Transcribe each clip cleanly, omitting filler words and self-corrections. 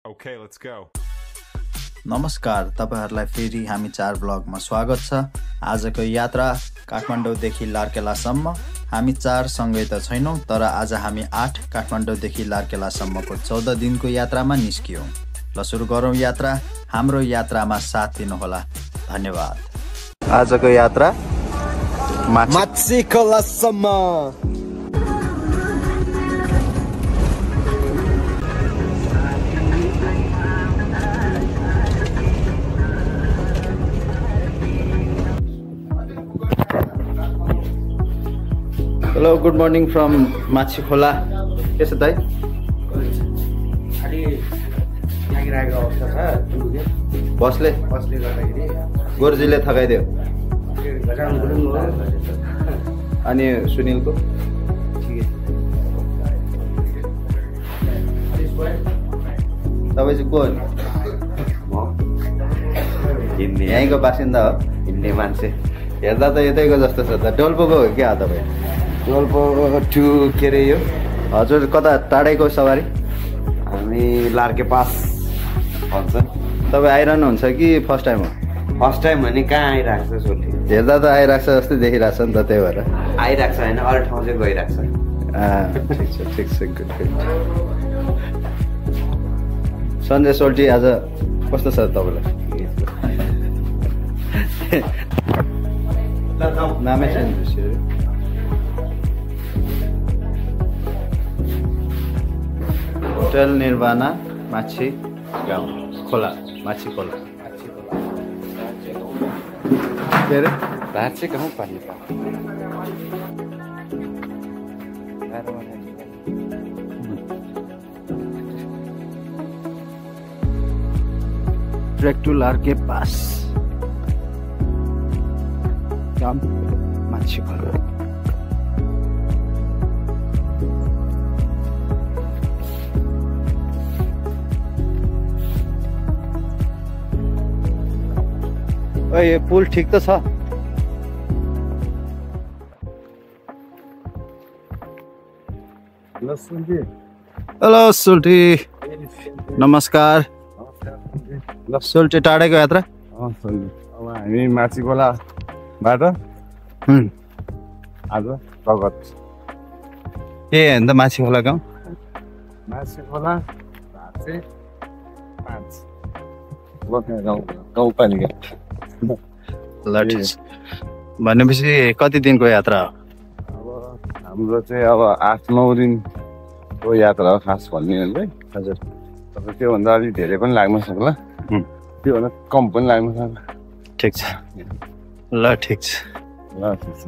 Okay, let's go. नमस्कार, तपाईहरुलाई फेरि हामी 4 ब्लगमा स्वागत छ। आजको यात्रा काठमाडौँदेखि लार्केलासम्म। हामी 4 सँगै त छैनौं, तर आज हामी 8 काठमाडौँदेखि लार्केलासम्मको 14 दिनको यात्रामा निस्कियौं। ल सुरु गरौँ यात्रा। हाम्रो यात्रामा साथ दिनुहोला। धन्यवाद। आजको यात्रा माछी खोलासम्म। हेलो, गुड मर्निङ फ्रम माछी खोला। के छ दाइ? बसले गोर्जीले थकाइदियो। अनि सुनिलको तपाईँ चाहिँ को हो? यहीँको बासिन्दा हो? हिँड्ने मान्छे हेर्दा त यतैको जस्तो छ त। डोल्पोको हो क्या तपाईँ? डोल्पो टु के अरे यो? हजुर, कता टाढैको सवारी? हामी लार्के पास भन्छ। तपाईँ आइरहनुहुन्छ कि फर्स्ट टाइम हो? फर्स्ट टाइम भने कहाँ आइरहेको छ सोल्टी? हेर्दा त आइरहेको छ जस्तै देखिरहेको छ नि त, त्यही भएर आइरहेको छ होइन, अरू ठाउँ चाहिँ गइरहेको छ। ठिक छ, गुड गुड। सन्जय सोल्टी आज कस्तो छ तपाईँलाई? नामै छैन। होटल निर्वाणा माछी गाउँ खोला, माछी खोला। के अरे? भाँचे कहूँ पानी ट्रेक टू लार्के पास गाउँ माछी खोला। यो पुल ठिक त छ। हेलो सोल्टी, नमस्कार। ल सोल्टी, टाढेको यात्रा? अब हामी माछी खोलाबाट आज स्वागत। के अन्त माछी खोला गाउँ? माछी खोला गाउँपालिका। ल ठिक छ। भनेपछि कति दिनको यात्रा हो? अब हाम्रो चाहिँ अब 8-9 दिनको यात्रा हो खास भन्ने हो है। हजुर। तर त्योभन्दा अलिक धेरै पनि लाग्न सक्ला, त्योभन्दा कम पनि लाग्न सक्ला। ठिक छ। ल ठिक छ। ल ठिक छ।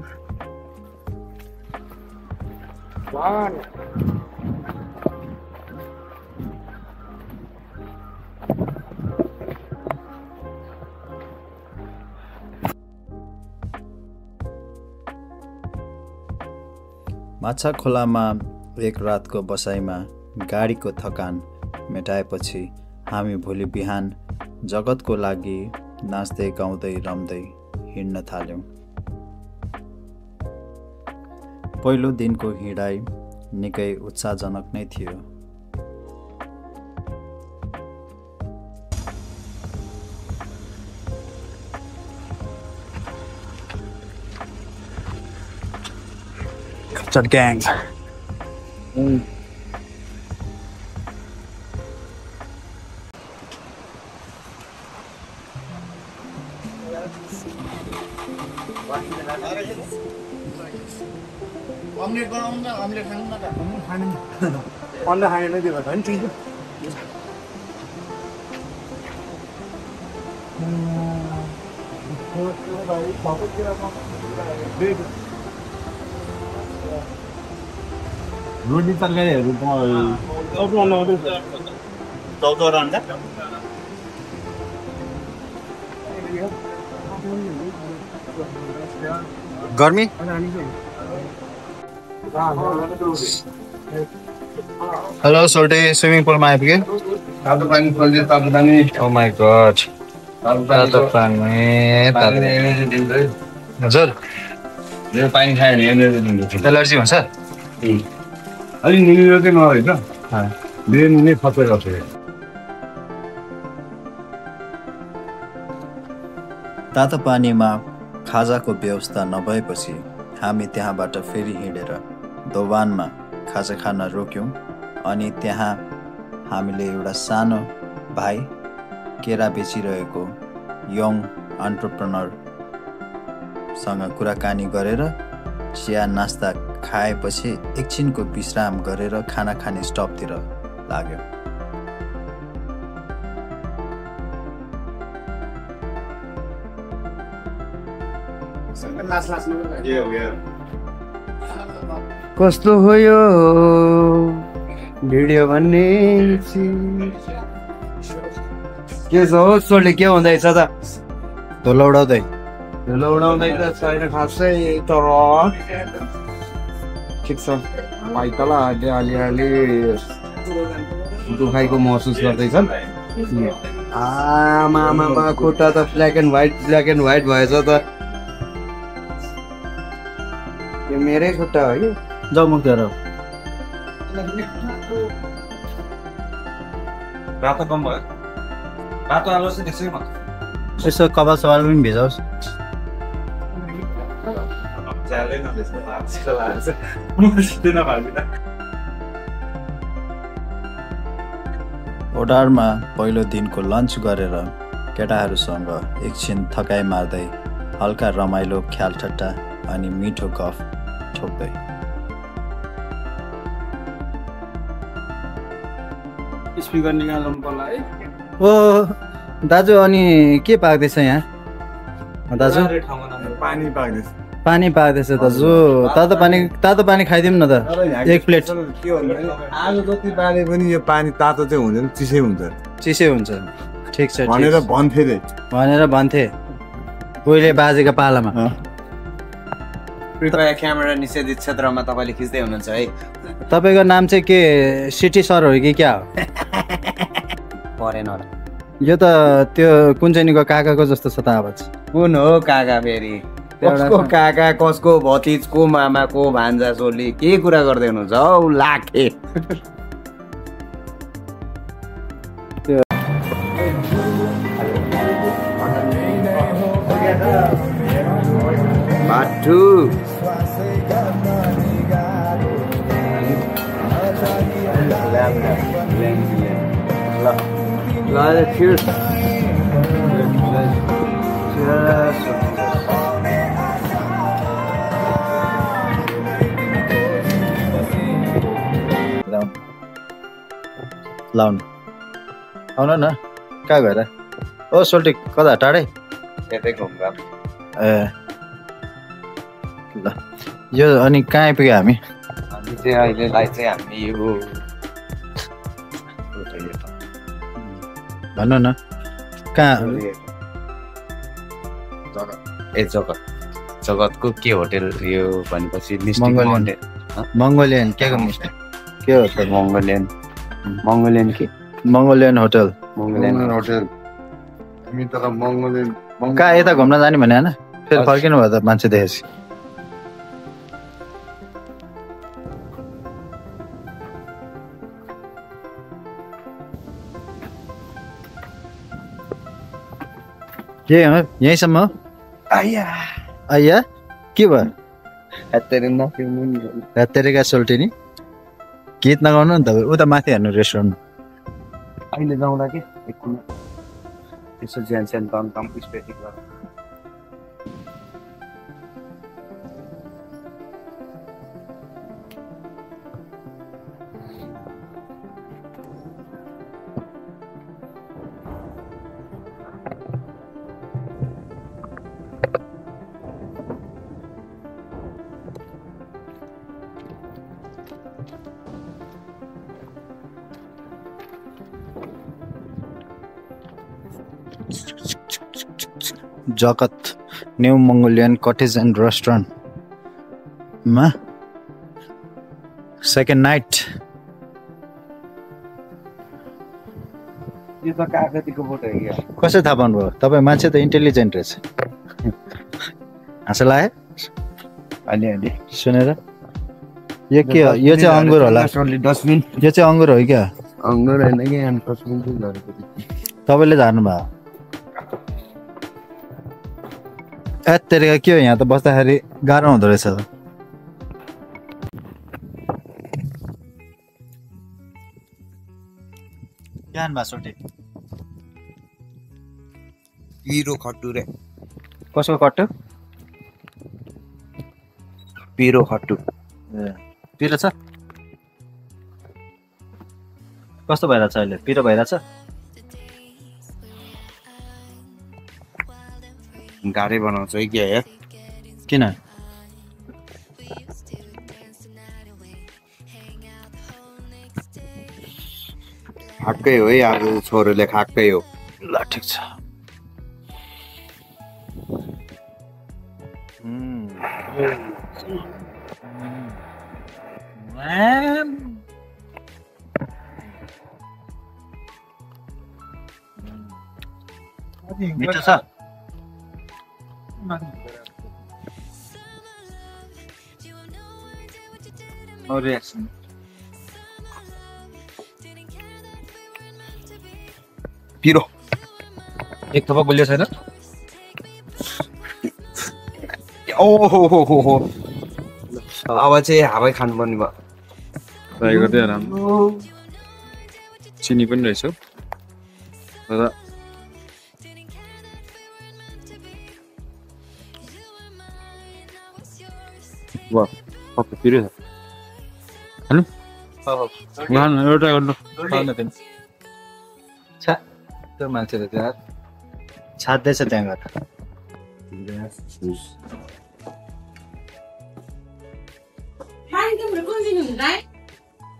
माछा खोलामा एक रातको बसाइमा गाडीको थकान मेटाएपछि हामी भोलि बिहान जगतको लागि नाच्दै गाउँदै रम्दै हिँड्न थाल्यौँ। पहिलो दिनको हिँडाइ निकै उत्साहजनक नै थियो। Captured gangs. Omelette बनाउँ न, omelette खानु न त? खानु। अन्डा खाएन त्यो भएर नि ठिक छ। रोटी तरकारीहरू चौधवटा अन्डा। गर्मी? हेलो सोल्टी, स्विमिङ पुलमा आइपुगे? तातो पानी खोल्दै, तातो पानी। ओ माई गॉड, तातो पानी। हजुर, यो पानी खायो भने एनर्जी दिन्छ। एलर्जी हुन्छ? अलि निलो चाहिँ नभए त धेरै नै खतरा गर्छ। तातो पानीमा खाजाको व्यवस्था नभएपछि हामी त्यहाँबाट फेरि हिँडेर दोभानमा खाजा खान रोक्यौँ अनि त्यहाँ हामीले एउटा सानो भाइ केरा बेचिरहेको यङ एन्टरप्रेनरसँग कुराकानी गरेर चिया नास्ता खाएपछि एकछिनको विश्राम गरेर खाना खाने स्टपतिर लाग्यौँ। कस्तो हो यो भिडियो भन्ने के छ हो सोले के हुँदैछ त धुलो उडाउँदै उडाउँदै त छैन खासै तर ठिक छ भाइतला अलिअलि दुखाइको महसुस गर्दैछन्। आमा खुट्टा त ब्ल्याक एन्ड व्हाइट भएछ त यो मेरै खुट्टा हो कि जाऊ मुख धर रातो कम भयो रातो आलु चाहिँ त्यसै यसो कपाल सवाल पनि भिजाओस्। ओडारमा पहिलो दिनको लन्च गरेर केटाहरूसँग एकछिन थकाइ मार्दै हल्का रमाइलो ख्यालठट्टा अनि मिठो गफ ठोक्दै स्पिकर निकाल्नु पर्ला है। ओ दाजु अनि के पाक्दैछ यहाँ दाजु? पानी पाक्दैछ। पानी पाक्दैछ दाजु। तातो पानी खाइदिउँ न त एक प्लेट। के भन्नु आज जति पानी पनि यो पानी तातो चाहिँ हुँदैन, चिसै हुन्छ चिसै हुन्छ। ठिक छ भनेर भन्थे उहिले बाजेको पालामा। कृपया क्यामेरा निषेधित क्षेत्रमा तपाईँले खिच्दै हुनुहुन्छ है। तपाईँको नाम चाहिँ के सिटी सर हो कि क्या हो? परेन होला। यो त त्यो कुञ्चनीको काकाको जस्तो छ त आवाज। कुन हो काका फेरि? कसको काका, कसको भतिज, को मामा, को भान्जा सोली, के कुरा गर्दै हुनुहुन्छ हौ लाखे? बाटु लाउनु आउनु न कहाँ गएर? ओ सोल्टी कता टाढै? यतै घुम्दा ए ल यो अनि कहाँ आइपुग्यो हामी? हामी चाहिँ अहिलेलाई चाहिँ हामी यो भन्नु न कहाँ? जगतको के होटेल यो भनेपछि मङ्गोलियन के को मिस्टेक के हो त? मङ्गोलियन के मङ्गोलियन होटल। हामी तर मङ्गोलियन कहाँ यता घुम्न जाने भने होइन फेरि फर्किनु भयो त मान्छे देखेपछि। के हो यहीँसम्म? आइया के भयो? हत्तेरीका सोल्टी नि गीत नगाउनु नि तपाईँ उता माथि हेर्नु रेस्टुरेन्ट। अहिले जाउँदा के एकछिन यसो ज्यान तम स्पेटिक गर्नु। जगत न्यू मङ्गोलियन कटेज एन्ड रेस्टुरेन्टमा सेकेन्ड नाइट। यो त कागतीको बोट हो क्या? कसरी थाहा पाउनुभयो तपाईँ? मान्छे त इन्टेलिजेन्ट रहेछ। हाँसो लाग्यो अलि सुनेर? यो के हो? यो चाहिँ अङ्गुर होला। डस्टबिन यो चाहिँ अङ्गुर हो क्या? अङ्गुर होइन कि डस्टबिन चाहिँ तपाईँले झार्नु भयो? तेरेका के हो यहाँ त बस्दाखेरि गाह्रो हुँदो रहेछ त ज्ञान भाषोटे पिरो खट्टु रे कसको कट्टो पिरो खट्टु पिरो छ कस्तो भइरहेछ अहिले पिरो भइरहेछ गाह्रै बनाउँछ है क्या यार किन खाएकै हो है आज छोरोले खाएकै हो ल ठिक छ मिठो छ पिरो एक थोपा गुलियो छैन ओहो अब चाहिँ हावै खानुपर्ने भयो ट्राई गर्दै राम्रो चिनी पनि रहेछ तर वाह पक्का पिरो छ हेलो एउटा गर्नु त्यो मान्छेले त्यहाँ छाड्दैछ त्यहाँ गएर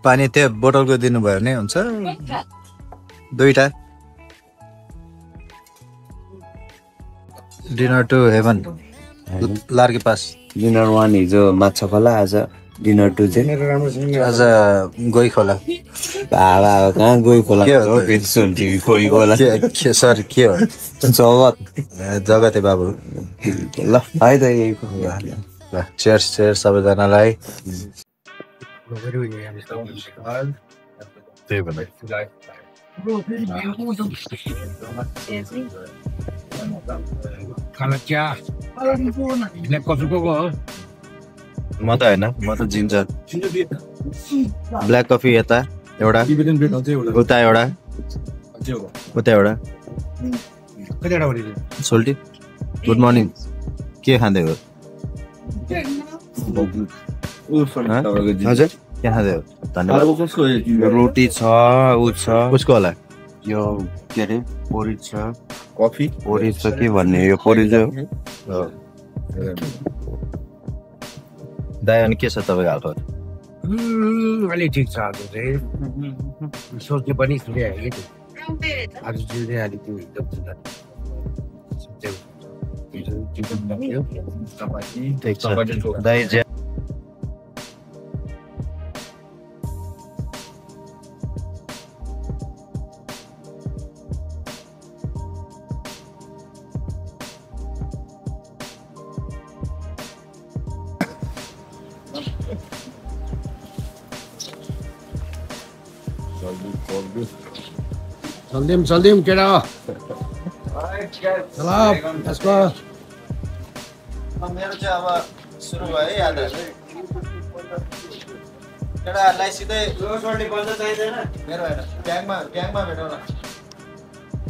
पानी त्यो बोतलको दिनुभयो भने हुन्छ दुईटा dinner to heaven Larke pass dinner 1 हिजो माछा खोला आज डिनर 2 चाहिँ आज गोही खोला बाबा कहाँ गयो खोला के हो खोइ खोला सरी के हो जगत जगते बाबु ल है त यही ल चेयर्स चेयर्स सबैजनालाई त्यही भएर म त होइन म त जिन्जर ब्ल्याक कफी यता एउटा उता एउटा उता एउटा सोल्टी गुड मर्निङ के खाँदै हो हजुर के खाँदै हो धन्यवाद रोटी छ उ छ उसको होला यो के अरे पोरिज छ कफी पोरिज छ के भन्ने यो पोरिज हो दाइ अनि के छ तपाईँको हालखबर अलि ठिक छ आज चाहिँ सोच्नु पनि सुनिहाल्यो कि आज जिउँदै अलिक त्यो एकदम ठिक छ दाइ जे चल्दिम केटा चल यसको मेरो चाहिँ अब सुरु भयो है यात्रा केटाहरूलाई सिधै मेरो होइन ग्याङमा भेटौँ न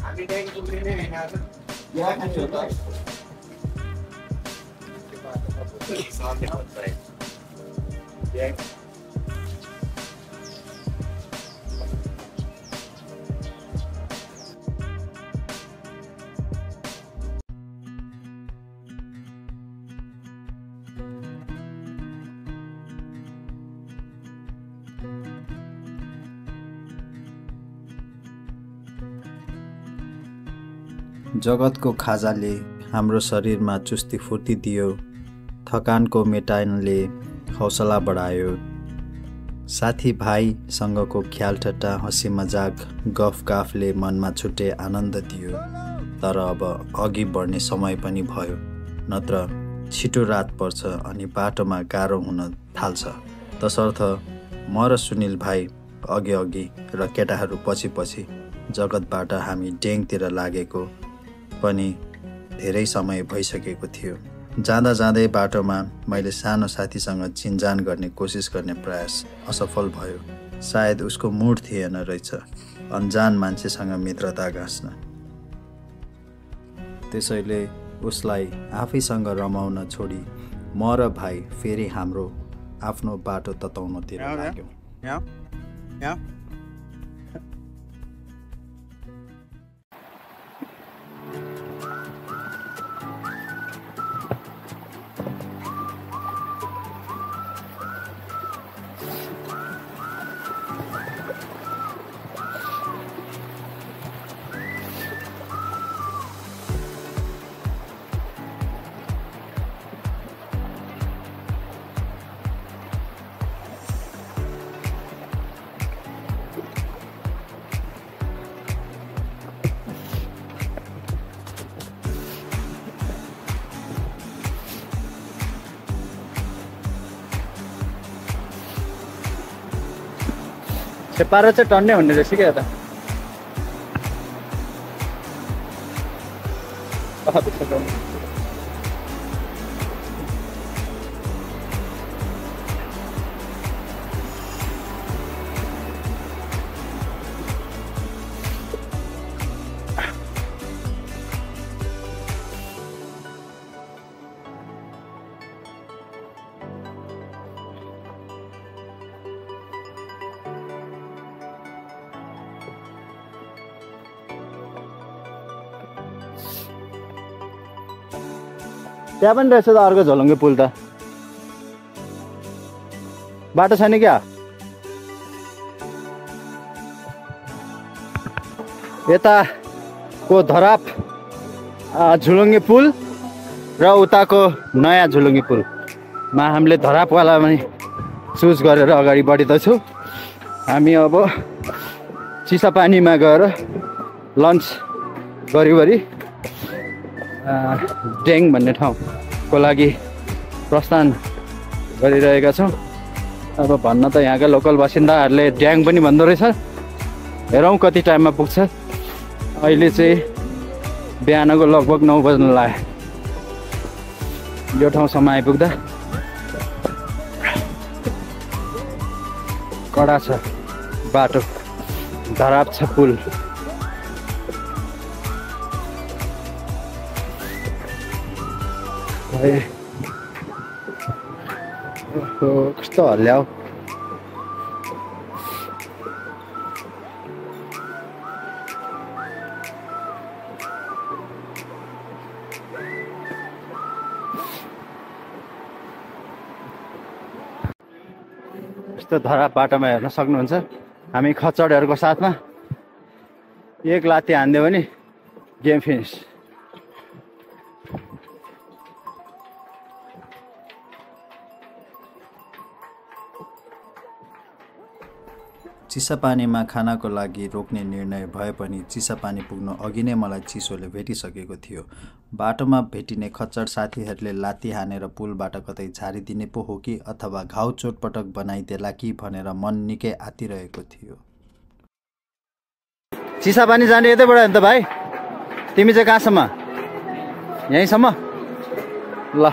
हामी ग्याङ पुग्ने होइन जगतको खाजाले हाम्रो शरीरमा चुस्ती फुर्ती दियो, थकानको मेटाइनले हौसला बढायो। साथी भाइसँगको ख्याल ठट्टा हाँसी मजाक गफ गाफले मनमा छुट्टै आनन्द दियो। तर अब अघि बढ्ने समय पनि भयो, नत्र छिटो रात पर्छ अनि बाटोमा गाह्रो हुन थाल्छ। तसर्थ म र सुनिल भाइ अघि अघि र केटाहरू पछि पछि जगतबाट हामी डेङतिर लागेको पनि धेरै समय भइसकेको थियो। जाँदा जाँदै बाटोमा मैले सानो साथीसँग चिनजान गर्ने कोसिस गर्ने प्रयास असफल भयो। सायद उसको मुड थिएन रहेछ अन्जान मान्छेसँग मित्रता गाँस्न। त्यसैले उसलाई आफैसँग रमाउन छोडी म र भाइ फेरि हाम्रो आफ्नो बाटो तताउनतिर लाग्यौँ। पारा चाहिँ टन्ने हुने रहेछ क्या यता। त्यहाँ पनि रहेछ त अर्को झोलुङ्गे पुल त। बाटो छैन क्या? यताको धराप झुलुङ्गे पुल र उताको नयाँ झुलुङ्गे पुलमा हामीले धरापवाला पनि चुज गरेर अगाडि बढिँदैछौँ। हामी अब चिसापानीमा गएर लन्च गरिवरी ड्याङ भन्ने ठाउँको लागि प्रस्थान गरिरहेका छौँ। अब भन्न त यहाँका लोकल बासिन्दाहरूले ड्याङ पनि भन्दो रहेछ। हेरौँ कति टाइममा पुग्छ। अहिले चाहिँ बिहानको लगभग 9 बज्न लाग्यो। यो ठाउँसम्म आइपुग्दा कडा छ बाटो, धराप छ पुल। कस्तो हल्ल्याउ। यस्तो धराप बाटोमा हेर्न सक्नुहुन्छ। हामी खच्चडहरूको साथमा एक लात्ती हान्दियो भने गेम फिनिस। चिसापानीमा खानाको लागि रोक्ने निर्णय भए पनि चिसापानी पुग्नु अघि नै मलाई चिसोले भेटिसकेको थियो। बाटोमा भेटिने खच्चड साथीहरूले लात्ती हानेर पुलबाट कतै झारिदिने पो हो कि अथवा घाउ चोटपटक बनाइदेला कि भनेर मन निकै आतिरहेको थियो। चिसापानी जाने यतैबाट हो नि त भाइ? तिमी चाहिँ कहाँसम्म? यहीँसम्म? ल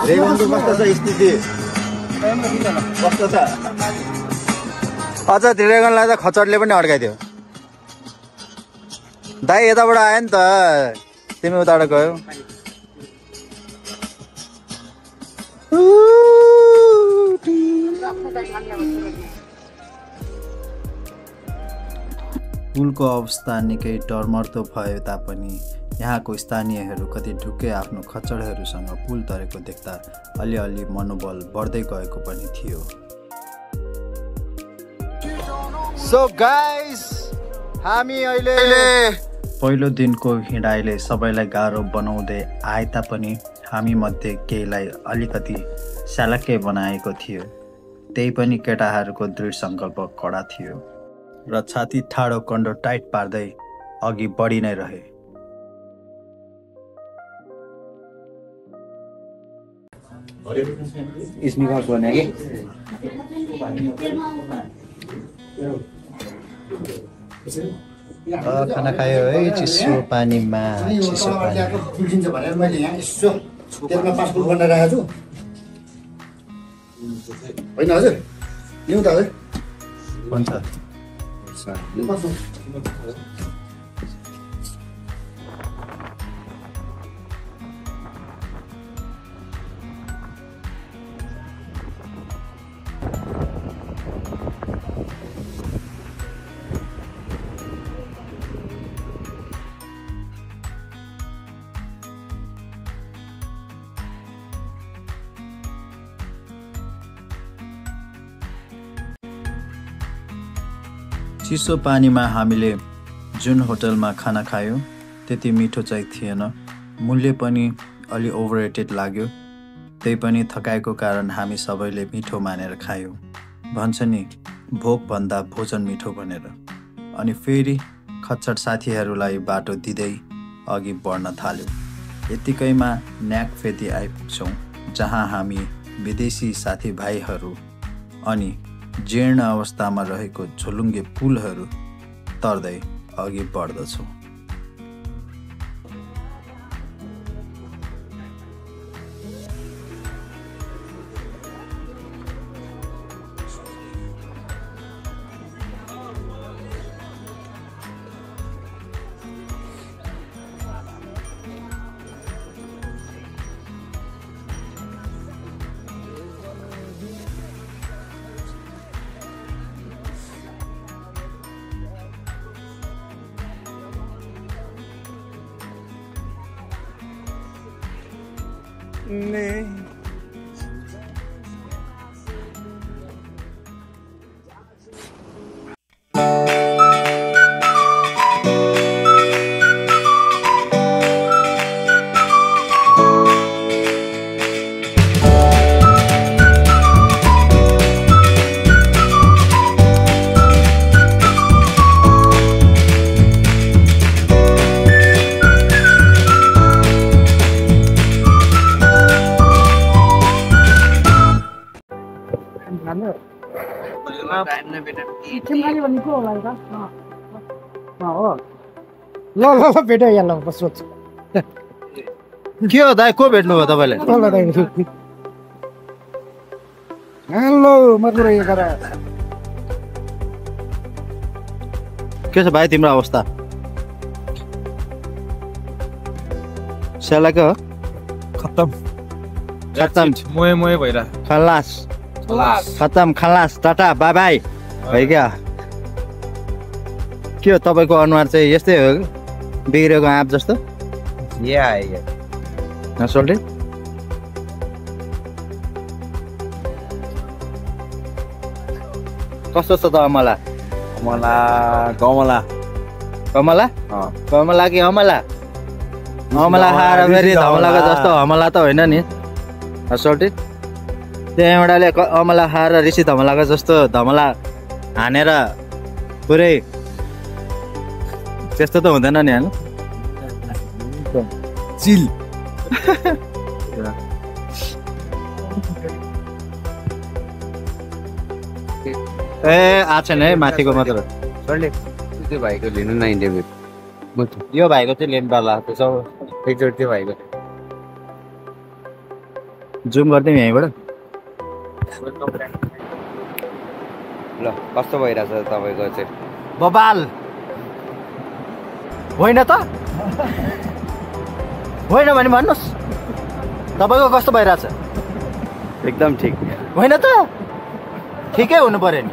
रेगनको कस्तो छ स्थिति? कस्तो छ? अझ रेगनलाई त खच्चडले पनि अड्काइदियो। दाइ यताबाट आयो नि त, तिमी उताबाट गयो। पुलको अवस्था निकै डरमर्दो भए तापनि यहाँको स्थानीयहरू कति ढुक्कै आफ्नो खच्चडहरूसँग पुल तरेको देख्दा अलिअलि मनोबल बढ्दै गएको पनि थियो। सो गाइस, हामी अहिले पहिलो दिनको हिँडाइले सबैलाई गाह्रो बनाउँदै आए तापनि हामी मध्ये केहीलाई अलिकति स्यालक्कै बनाएको थियो। त्यही पनि केटाहरूको दृढ सङ्कल्प कडा थियो। र छाती ठाडो कन्डो टाइट पार्दै अघि बढी नै रहे। खाना खायो है चिसो पानीमा चिसो पानी तुल्सिन्छ भनेर मैले यहाँ यसो त्यसमा पासपोर्ट बनाइराखेको छु होइन हजुर लिउँ त हजुर हुन्छ। चिसो पानीमा हामीले जुन होटलमा खाना खायौँ त्यति मिठो चाहिँ थिएन, मूल्य पनि अलि ओभररेटेड लाग्यो। त्यही पनि थकाइको कारण हामी सबैले मिठो मानेर खायौँ। भन्छ नि भोकभन्दा भोजन मिठो भनेर। अनि फेरि खच्चड साथीहरूलाई बाटो दिँदै अघि बढ्न थाल्यौँ। यत्तिकैमा न्याक फेदी आइपुग्छौँ, जहाँ हामी विदेशी साथीभाइहरू अनि जीर्ण अवस्थामा रहेको झोलुङ्गे पुलहरू तर्दै अघि बढ्दछौँ। ल भेट यहाँ ल सोच के हो दाइ, को भेट्नु भयो तपाईँले? हेलो मधुर के छ भाइ तिम्रो अवस्था? सेला के हो? खत्तम मोए मोए भइरा खलास खत्तम खलास टाटा बाई बाई है क्या? के हो तपाईँको अनुहार चाहिँ यस्तै हो बिग्रेको आँप जस्तो? सोल्टे कस्तो छ त अमला? कमला कमला कमला कि अमला? अमला खाएर फेरि धमलाको जस्तो हमला त होइन नि सोल्टे? त्यहाँ एउटाले अमला खाएर ऋषि धमलाको जस्तो धमला हानेर पुरै त्यस्तो त हुँदैन नि होइन? चिल ए आछन् है माथिको मात्र त्यो भाइको लिनु न इन्टरभ्यू। यो भाइको चाहिँ लिनु पर्ला एकचोटि त्यो भाइको जुम गरिदिउँ यहीँबाट। ल कस्तो भइरहेछ तपाईँको चाहिँ? बबाल होइन त? होइन भने भन्नुहोस् तपाईँको कस्तो भइरहेछ? एकदम ठिक होइन त? ठिकै हुनु पर्यो नि।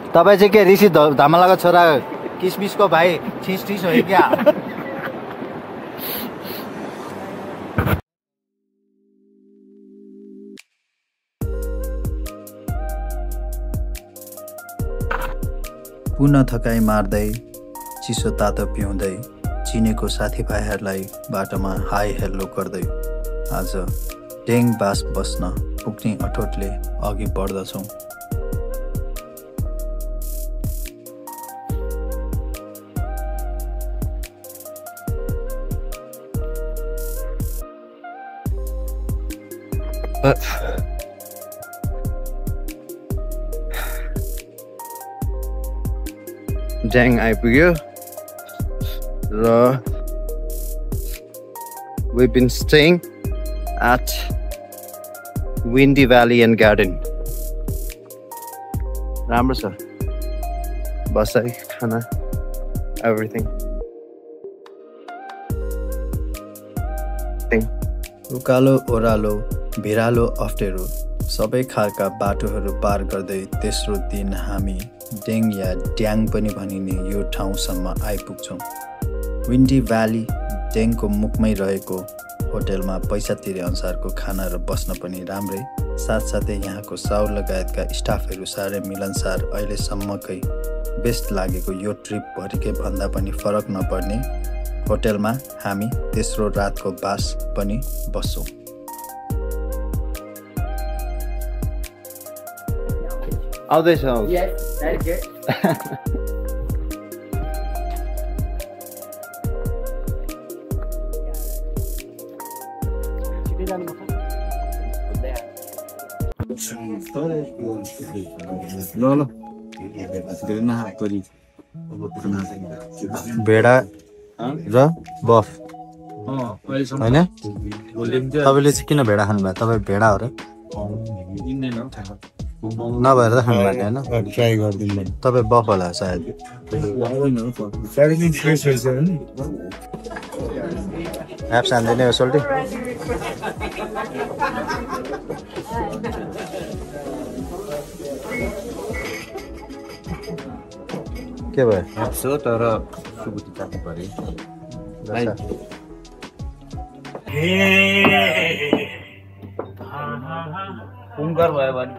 तपाईँ चाहिँ के ऋषि धमलाको छोरा किसमिसको भाइ ठिस ठिस हो क्या? पुनः थकाइ मार्दै चिसो तातो पिउँदै चिनेको साथीभाइहरूलाई बाटोमा हाई हेल्लो गर्दै आज डेङ बास बस्न पुग्ने अठोटले अघि बढ्दछौँ। ड्याङ आइपुग्यो र we've been staying at Windy Valley and Garden. राम्रो छ बसाइ खाना everything. उकालो ओह्रालो भिरालो अप्ठ्यारो सबै खालका बाटोहरू पार गर्दै तेस्रो दिन हामी डेङ या ड्याङ पनि भनिने यो ठाउँसम्म आइपुग्छौँ। विन्डी भ्याली डेङको मुखमै रहेको होटेलमा पैसा तिरे अनुसारको खाना र बस्न पनि राम्रै, साथसाथै यहाँको साउर लगायतका स्टाफहरू साह्रै मिलनसार। अहिलेसम्मकै बेस्ट लागेको यो ट्रिप भरिकै भन्दा पनि फरक नपर्ने होटेलमा हामी तेस्रो रातको बास पनि बस्छौँ। आउँदैछ भेडा र बफ होइन? तपाईँले चाहिँ किन भेडा खानुभयो? तपाईँ भेडा हो र नभएर त खानु भएको होइन? ट्राई गरिदिनु तपाईँ बफ होला सायद। एप्स हान्दैन यो सोल्टी? के भयो? सो तर सुबुती काट्नु पर्यो। कुम्कर भयो भने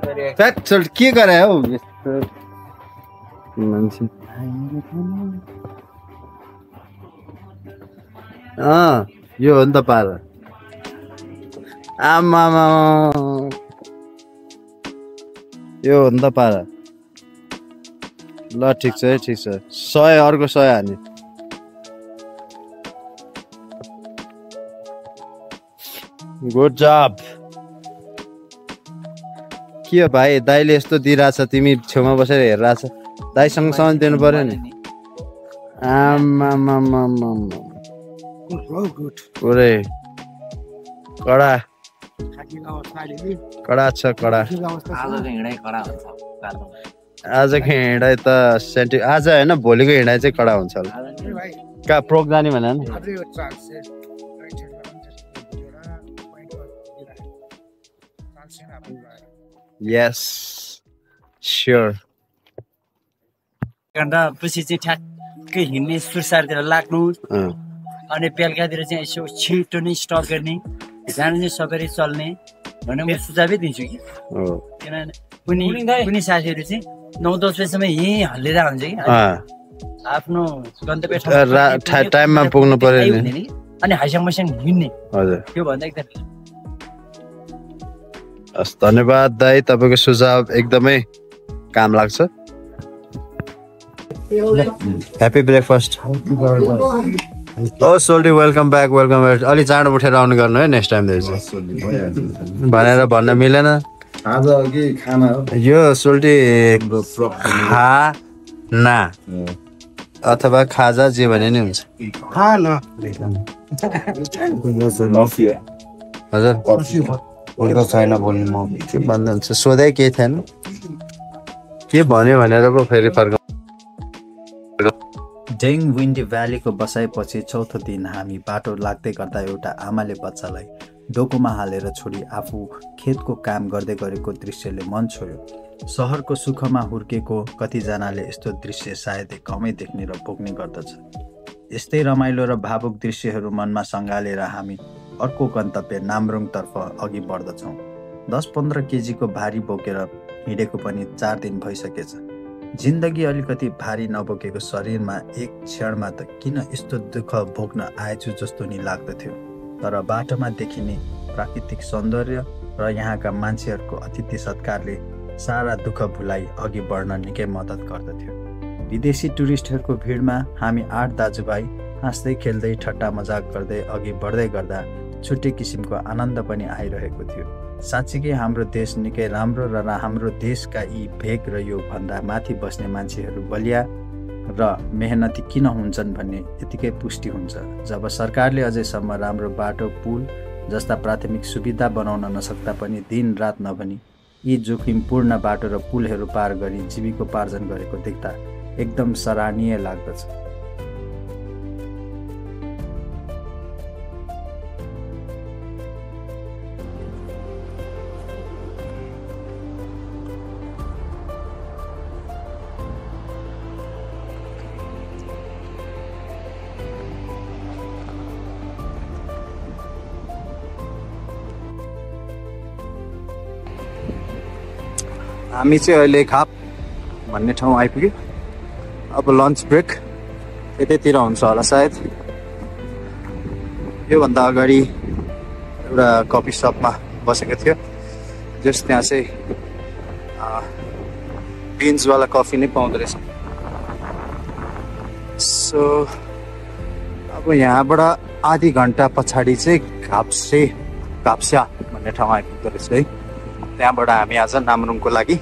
के गरे हौ यस्तो मान्छे? यो हो नि त पारा। आमा यो हो नि त पारा। ल ठिक छ है, ठिक छ। 100 अर्को 100 हाने। गुड जब। के हो भाइ, दाइले यस्तो दिइरहेछ, तिमी छेउमा बसेर हेरिरहेछ। दाइसँग सामान दिनु पर्यो नि। आमा पुरै कडा कडा छ कडा। आजको हिँडाइ त आज होइन, भोलिको हिँडाइ चाहिँ कडा हुन्छ होला। कहाँ प्रोक जाने भने नि? यस स्योर। घन्टा पछि चाहिँ ठ्याक्कै हिँड्ने सुरसारतिर लाग्नु, अनि बेलुकातिर चाहिँ यसो छिटो नै स्टप गर्ने, जानु चाहिँ सबैले चल्ने भनेर म सुझावै दिन्छु कि। किनभने कुनै साथीहरू चाहिँ 9-10 बजीसम्म यहीँ हल्लिएर हुन्छ कि आफ्नो गन्तव्य टाइममा पुग्नु पर्यो नि, अनि हाइसँगसँग हिँड्ने। हजुर, त्यो भन्दा एकदम हस्। धन्यवाद दाइ, तपाईँको सुझाव एकदमै काम लाग्छ। Happy breakfast. ओ सोल्टी वेलकम ब्याक, वेलकम ब्याक। अलिक चाँडो उठेर आउनु गर्नु है नेक्स्ट टाइम भनेर भन्न मिलेन। आज अघि खाना यो सोल्टी खाना अथवा खाजा जे भने नि हुन्छ। हजुर छैन बोल्नु, म के भन्नुहुन्छ? सोधै केही थिएन, के भन्यो भनेर पो फेरि फर्क। डेङ विन्डी भ्यालीको बसाइपछि चौथो दिन हामी बाटो लाग्दै गर्दा एउटा आमाले बच्चालाई डोकोमा हालेर छोडी आफू खेतको काम गर्दै गरेको दृश्यले मन छोयो। सहरको सुखमा हुर्केको कतिजनाले यस्तो दृश्य सायदै कमै देख्ने र भोग्ने गर्दछ। यस्तै रमाइलो र भावुक दृश्यहरू मनमा सँगालेर हामी अर्को गन्तव्य नाम्रोङतर्फ अघि बढ्दछौँ। 10-15 केजीको भारी बोकेर हिँडेको पनि 4 दिन भइसकेछ। जिन्दगी अलिकति भारी नबोकेको शरीरमा एक क्षणमा त किन यस्तो दुःख भोग्न आएछु जस्तो नि लाग्दथ्यो। तर बाटोमा देखिने प्राकृतिक सौन्दर्य र र यहाँका मान्छेहरूको अतिथि सत्कारले सारा दुःख भुलाई अघि बढ्न निकै मद्दत गर्दथ्यो। विदेशी टुरिस्टहरूको भिडमा हामी 8 दाजुभाइ हाँस्दै खेल्दै ठट्टा मजाक गर्दै अघि बढ्दै गर्दा छुट्टै किसिमको आनन्द पनि आइरहेको थियो। साँच्चीकै हाम्रो देश निकै राम्रो र हाम्रो देशका यी भेग र यो भन्दा माथि बस्ने मान्छेहरू बलिया र मेहनती किन हुन्छन् भन्ने यतिकै पुष्टि हुन्छ जब सरकारले अझैसम्म राम्रो बाटो पुल जस्ता प्राथमिक सुविधा बनाउन नसक्दा पनि दिन रात नभनी यी जोखिमपूर्ण बाटो र पुलहरू पार गरी जीविकोपार्जन गरेको देख्दा एकदम सराहनीय लाग्दछ। हामी चाहिँ अहिले खाप भन्ने ठाउँ आइपुग्यो। अब लन्च ब्रेक यतैतिर हुन्छ होला सायद। योभन्दा अगाडि एउटा कफी सपमा बसेको थियो जस त्यहाँ चाहिँ बिन्सवाला कफी नै पाउँदो रहेछ। सो अब यहाँबाट आधी घन्टा पछाडि चाहिँ काप्स्या भन्ने ठाउँ आइपुग्दो रहेछ है। त्यहाँबाट हामी आज नामरुङको लागि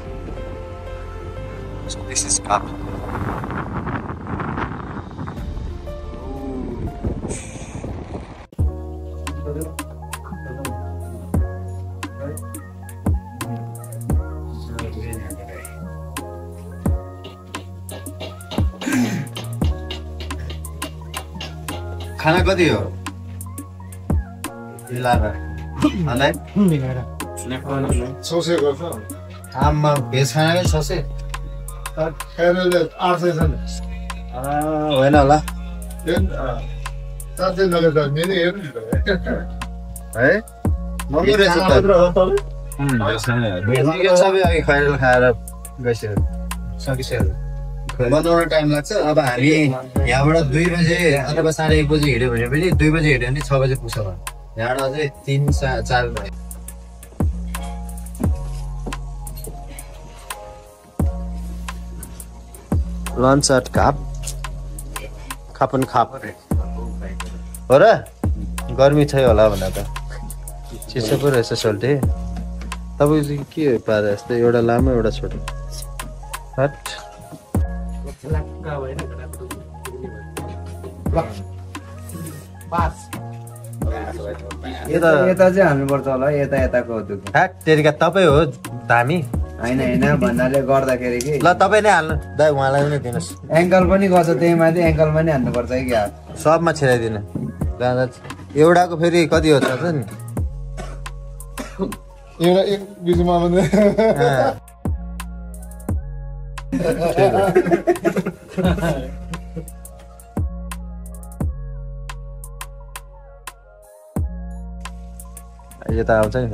खाना कति हो? सौसे गर्छ आमा भेज खानाकै 600 खेरले 800 छ होइन होला साथै लगेर त मेनु हेर्नु है महँगो रहेछ त। सबै अघि खैरल खाएर गइसक्यो सकिसक्यो। बनाउन टाइम लाग्छ। अब हामी यहाँबाट 2 बजे अथवा 1:30 बजे हिँड्यो भने पनि 2 बजे हिँड्यो भने 6 बजे पुग्छ। यहाँबाट अझै 3-4 भयो। लन्च एट खाप हो र गर्मी छै होला भनेर त चिसो पो रहेछ सोल्टे। तपाईँ चाहिँ के पारे यस्तो एउटा लामो एउटा छोटो हट यता चाहिँ हाल्नुपर्छ होला यताको तेरिका तपाईँ हो धामी होइन भन्नाले गर्दाखेरि कि ल तपाईँ नै हाल्नु दाइ उहाँलाई पनि दिनुहोस्। एङ्कल पनि गर्छ त्यही माथि एङ्कलमा नि हान्नुपर्छ कि सबमा छिराइदिनु एउटाको फेरि कति हो त नि एउटा एक बिचमा मात्रै यता आउँछ नि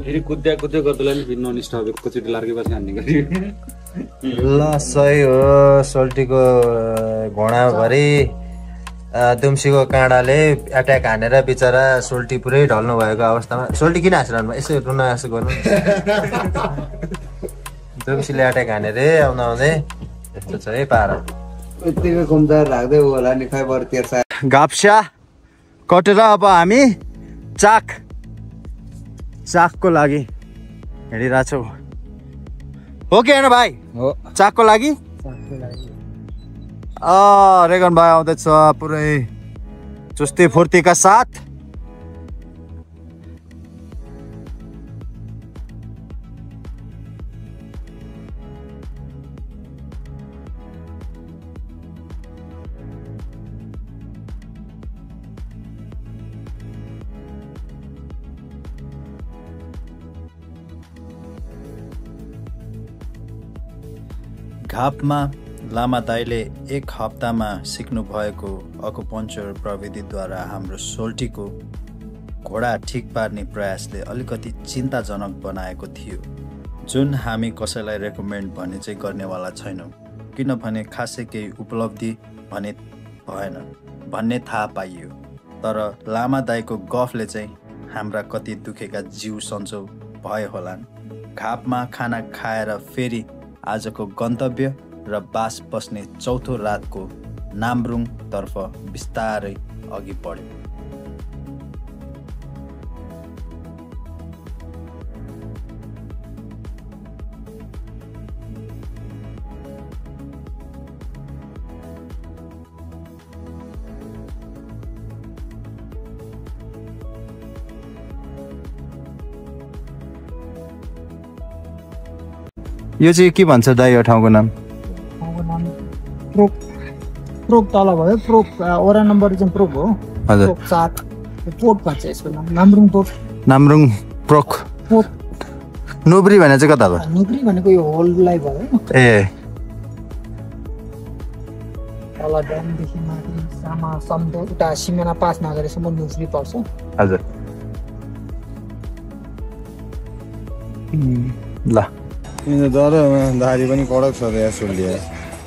फेरि कुद्दै गर्दैलाई नि फेरि नन स्टप एकैचोटि लार्केपछि हान्ने गरी ल सही हो। सोल्टीको घोडाभरि दुम्सीको काँडाले एट्याक हानेर बिचरा सोल्टी पुरै ढल्नु भएको अवस्थामा सोल्टी किन हाँसिरहनु भयो? यसो रुन जस्तो गर्नु। दुम्सीले एट्याक हानेर आउँदै यस्तो छ है पारा। यतिकै खुम्चार राख्दै होला नि खै बरु तेर्सा गाप्स्या कटेर अब हामी चाकको लागि हिँडिरहेछौँ। हो कि होइन भाइ? हो। चाकको लागि रेगन भाइ आउँदैछ पुरै चुस्ती फुर्तीका साथ। घापमा लामा दाइले 1 हप्तामा सिक्नु भएको अकुपङ्चर प्रविधिद्वारा हाम्रो सोल्टीको घोडा ठिक पार्ने प्रयासले अलिकति चिन्ताजनक बनाएको थियो, जुन हामी कसैलाई रेकमेन्ड भने चाहिँ गर्नेवाला छैनौँ, किनभने खासै केही उपलब्धि भने भएन भन्ने थाहा पाइयो। तर लामा दाइको गफले चाहिँ हाम्रा कति दुखेका जीव सन्चो भए होलान्। घापमा खाना खाएर फेरि आजको गन्तव्य र बास बस्ने चौथो रातको नाम्रुङतर्फ बिस्तारै अघि बढ्यो। यो चाहिँ के भन्छ दाइ यो ठाउँको नाम? प्रोक तल भयो, प्रोक वडा नम्बर चाहिँ प्रोक हो। हजुर। प्रोक 7 पोर्ट भन्छ यसको नाम, नाम्रुङ पोर्ट। नाम्रुङ प्रोक। पोर्ट। नोब्री भने चाहिँ कता भयो? नोब्री भनेको यो होललाई भयो। ए तल ड्यामदेखि माथि सामा सम्दो उता सिमाना पास नगरेसम्म नोब्री पर्छ। हजुर। ल दारी पनि कडक छ यहाँ सुन लिएर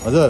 हजुर।